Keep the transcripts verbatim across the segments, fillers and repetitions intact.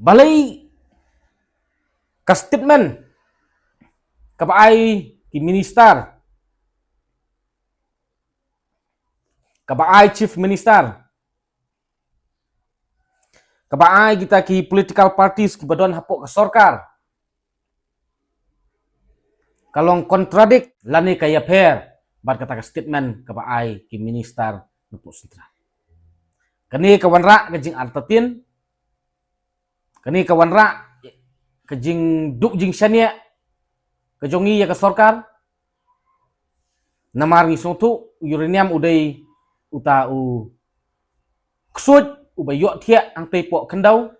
Balei ka statement kaba ai ki minister, kaba ai chief minister, kaba ai kita ki political parties kiba don hapoh ka sorkar, ka long contradict lane ka ïapher bad kata ka statement kaba ai ki minister napoh central. Kane ka wanrah ka jingartatien, kane ka wanrah ka jingduk jingshaniah ka jong ngi ïa ka sorkar. Namar ngi sngewthuh u uranium u dei uta u ksuid uba ïoh thiah hangtei hapoh khyndew,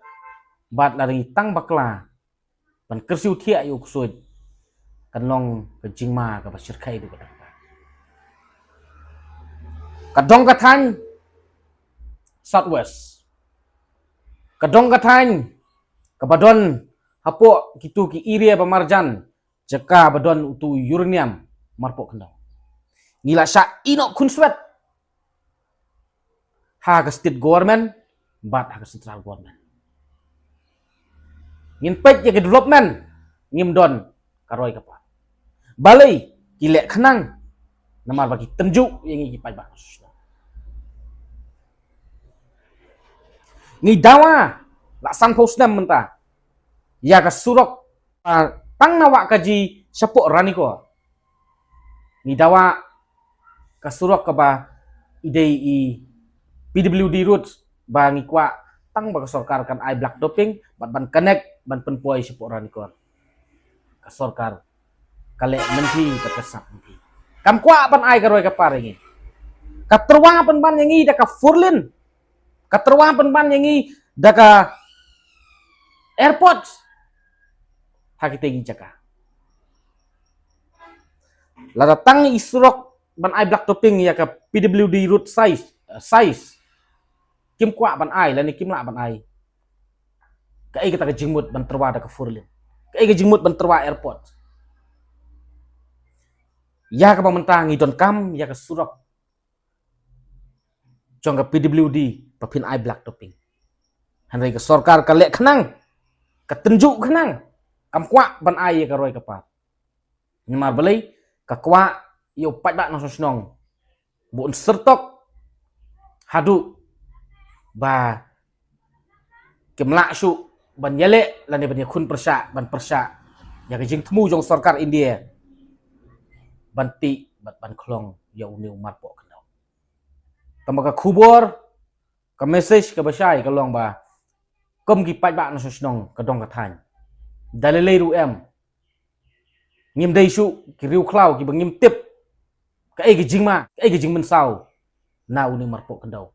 bad lada ngi tang bakla ban kyrsiew thiah ïa u ksuid, kan long ka jingma kaba shyrkhei haduh katta katta. Ka dong ka thaiñ South West, ka dong ka thaiñ kaba don hapoh kito ki area ba marjan, jaka ba don utu u uranium marpoh khyndew, ngi la shah ïeh noh khunswet ha ka state government bad ha ka central government. Ngin peit ïa ka development, ngim don ka roi ka par. Balei? Ki leh khnang namar ba ki tynjuh ïa ngi ki paidbah. Ngi dawa la sanphew snem mynta ïa ka surok, ah, tang na Wahkaji shapoh Ranikor. Ngi dawa ka surok kaba i dei i P W D route ba ngi kwah tang ba ka sorkar kan ai black topping bad ban connect ban pynpoi shapoh Ranikor. Ka sorkar ka leh mynta bad ka sap mynta. Kam kwah ban ai ka roi ka par ïa ngi. Ka tyrwa pynban ïa ngi da ka four lane. Ka tyrwa pynban ïa ngi da ka airport ha kita ki jaka. Lada tang i surok ban ai black topping ïa ka P W D route size, eh, size, kim kwah ban ai lane kim lah ban ai. Kaei kata ka jingmut ban tyrwa da ka four lane? Kaei ka jingmut ban tyrwa airport? Ïa kaba mynta ngi donkam ïa ka surok jong ka P W D ba phin ai black topping. Hynrei ka sorkar ka leh khnang, ka tynjuh khnang, kam kwah ban ai ïa ka roi ka par. Namar balei? Ka kwah ïa u paidbah nongshong shnong ba un syrtok haduh ba kim lah shuh ban ïaleh lane ban ïakhun pyrshah, ban pyrshah ïa ka jingthmu jong sorkar India ban tih bad ban khlong ïa une u marpoh khyndew. Tangba ka khubor, ka message kaba shai ka long ba kum ki paidbah nongshong shnong, ka dong ka thaiñ, da lei lei ruh em, ngim dei shuh ki riewkhlaw kiba ngim tip kaei ka jingma, kaei ka jingmynsaw na une u marpoh khyndew.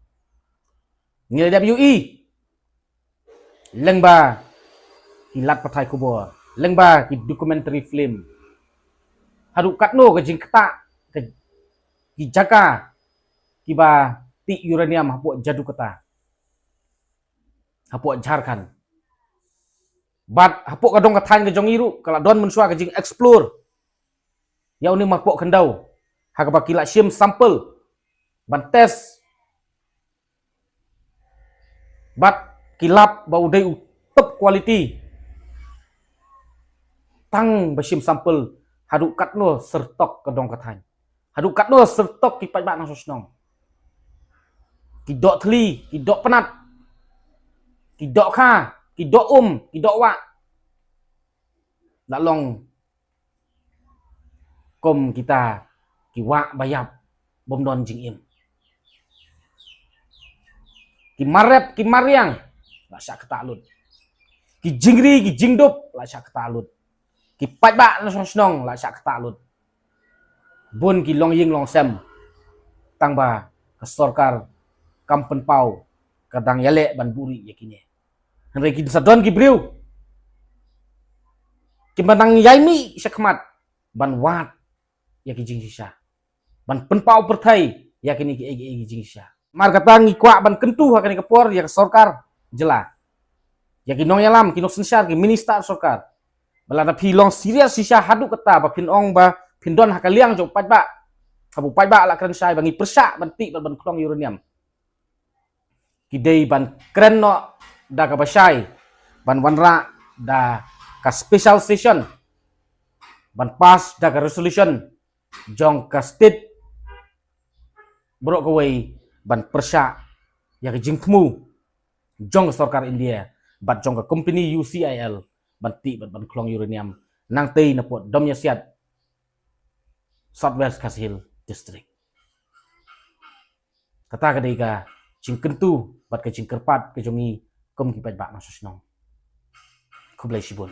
Ngi la dep ïohi lyngba ki lad pathai khubor, lyngba ki documentary film, haduh katno ka jingktah ka, ki jaka kiba tih uranium hapoh Jadukata, hapoh Jharkhand. Bad hapoh ka dong ka thaiñ ka jong ngi ruh ka la don mynshuwa ka jing explore ïa une u marpoh khyndew, ha kaba ki la shim sample ban test bad ki lap ba u dei u top quality. Tang ba shim sample, haduh katno syrtok ka dong ka thaiñ, haduh katno syrtok ki paidbah nongshong shnong, ki doh thli, ki doh pnat, ki doh kha, ki doh um, ki doh wah, la long kum kita ki wah ba ïap bym don jingim. Ki mar rep, ki mar riang la shah ktah lut. Ki jingri, ki jingdup la shah ktah lut. Ki paidbah nongshong shnong la shah ktah lut. Bun ki longïing longsem, tangba ka sorkar kam pynpaw, ka dang ïaleh ban buhrieh ïa kine. Hynrei ki sa don ki briew kiba nang ïai mih shakhmat ban wad ïa ki jingshisha, ban pynpaw pyrthei ïa kine kiei kiei ki jingshisha. Namar kata ngi kwah ban kyntu ha kane ka por ïa ka sorkar jylla, ïa ki nongïalam, ki nongsynshar, ki minister sorkar, ba lada phi long serious shisha haduh katta ba phin ong ba phin don ha ka liang jong u paidbah, haba u paidbah la kren shai ba ngi pyrshah ban tih bad ban khlong uranium, ki dei ban kren noh da kaba shai, ban wanrah da ka special session ban pass da ka resolution jong ka state baroh kawei ban pyrshah ïa ka jingthmu jong ka sorkar India bad jong ka company U C I L ban tih bad ban khlong uranium nangtei na pud Domïasiat, South West Khasi Hills District. Kata ka dei ka jingkyntu bad ka jingkyrpad ka jong ngi kum ki paidbah nongshong shnong. Khublei shibun.